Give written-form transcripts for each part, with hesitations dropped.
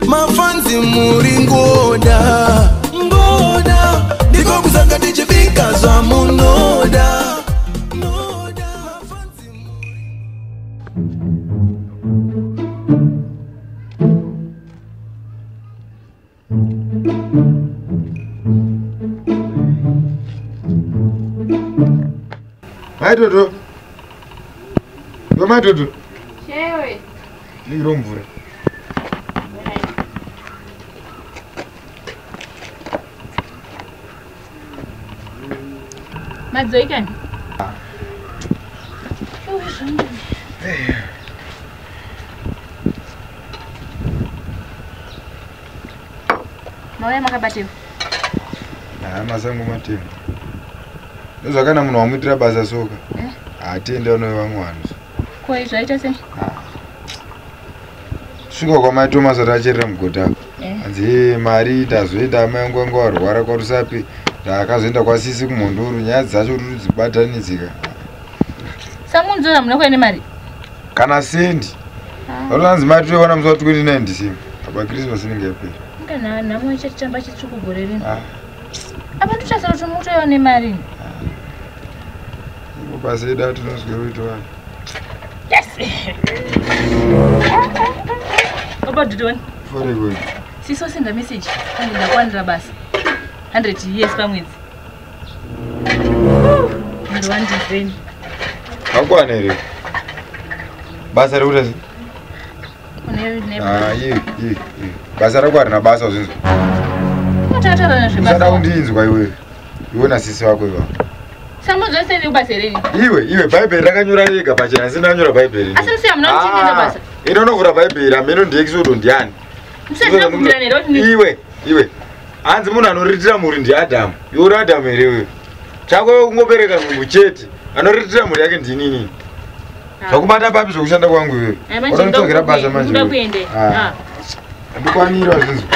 Mafanzi muri ngoda ngoda, ndiko kusanga tichibika zvamunoda. Noda, mafanzi muri. Mai Toto. Yo Mai Toto. Chewe. Ndiro mvura. Madzoikani? Mauya makabatewa? Ah, masango matema. Ndozvakana munhu wamuitira basa soka. Hatenda unowe vamwe vanhu. Ko zvaita sei? Svika kwamai Thomas atacherera mugodhi apa. Hanzi mari ndazoenda amai angu anga warwara kwaRusape. Ndakazoenda kwasisi kuMhondoro, nyaya dzacho kuti dzibatanidzika. Samunzora muna kuenda mari? Kana sendi. Vanonzi mari toiwana musi wa 29 December. Apa Christmas inenge yapera. Kana nhamo ichatamba chitsvuku gore rino. Apa ndochasara kuti mutoiwa mari. Iko basa edu atinozwira kuita vanhu. Yes. Baba Dudoni. Fore kwenu. Siso senda message. Kandi ndakwanira basa. 100 years pamwedzi. Ndowandizeni. Akwana here? Basa rekuita sei? Une Ah, iye. Basa rako harina basa zvinzwa. Unotaura nezvebasa. Usada kundinzwa iwe. Iwe nasisi wako iwa. Samudzo sende kubasa here? Iwe Bhaibheri rakanyora rega pachena, sina ndanyora Bhaibheri. Asi musiya muna kuchengeta basa. Ino unovhura Bhaibheri, hameno ndiExodo ndiani? Musazina kumbirana here kuti Iwe. Hanzi munhu anoritira mhuri ndiAdhamu. Iwe uri Adhamu here iwe? Chako iwe kungobereka nhumbu chete. Anoritira mhuri yake ndinini. Zvakubata papi zvekushanda kwangu iwe? Unonditsvagira basa manje. Ndoda kuende. Andikwanira zvinzwa.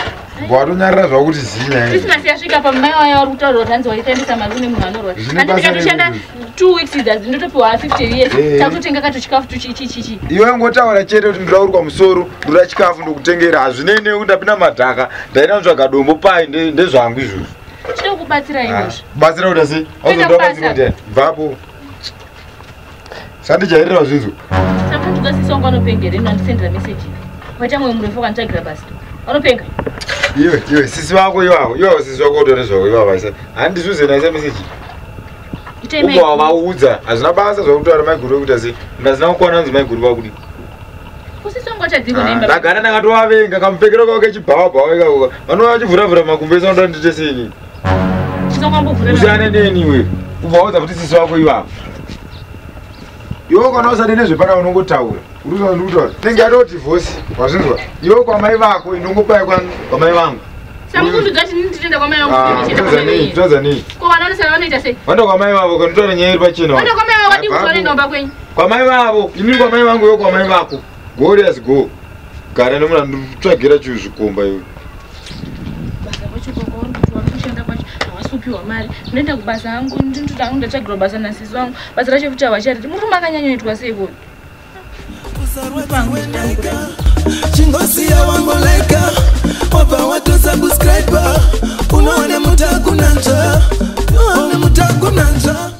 Watonyarira zvakuti zinya. Christmas yasvika pamai waya vari kutaura kuti hanzi waitambisa mari kune munhu anorwara. Zvine Handi basa ndikatoshanda 2 weeks idzi ndotopiwa 50 years. Takutotenga kato chikafu tuchi. Iwe ngotaura chete kuti ndoda kurukwa musoro, ndoda chikafu ndokutengera. Hazvinei nekuti ndapinda madhaka, ndaenda kutsvaga dombo pai ndezvangu izvozvo. Chida kubatsira izvozvo. Batsira kuita sei? Kuenda Auzoda batsira kubasa. kuti bvapo. Sandijairira zvinzwa. Samunhu sisi wangu anopenga here andisendera message. Waita mwoyo murefu akanditsvagira basa. Anopenga. Iwe sisi wako iwavo sisi wako utore zvako ivavo aisa. Handizvuzve naisa message. Itai mai. Ubva wavaudza hazvina basa zvakutaura maiguru ekuita sei. Ndasina kukwana hanzi maiguru vakudi. Kusisi wangu achadziko neimba. Ndagara ndakatovavenga kamupfekero kavo kechibhawa-bhawa ikako. Vanova vachivhura-vhura makumbo ese vanoda ndiite sei inini. Sisi wangu ambovhura. Usiyane neni iwe. Ubva waudza kuti sisi wako ivavo. Iwe kana usade nezvepana unongotaura. Uri kuzwa ndikutaura. Tinenge yatoo divorce. Wazvinzwa? Iwe kwamai vako inongobaya kwamai vangu. Samunhu dzati ndini ndinoenda kwamai vangu. ndichienda kwamai venyu. Toza nei? Ko vana vanosara vanoita sei? Vanoenda kwamai vavo kanotaura nyaya iri pachena. Vanoenda kwamai vavo vadii kuti vanoenda kumba kwenyu? Kwamai vavo, inini kwamai vangu iwe kwamai vako. Glorious go. Gara nemunhu andikutsvagira zvikomba iwe. Basa kwacho kwauri kuti vari kushanda kwacho havasi kupiwa mari. Ndinoenda kubasa hangu, ndinotoda hangu ndatsvagirwa basa nasisi vangu. Basa racho futi havachariti. Murume akanyanyoitwa sei ko? Usarwadziwe ndega, chingosiya wangoleka, wabva watosubscribe, unoone mutakunanzva, unoone mutakunanzva.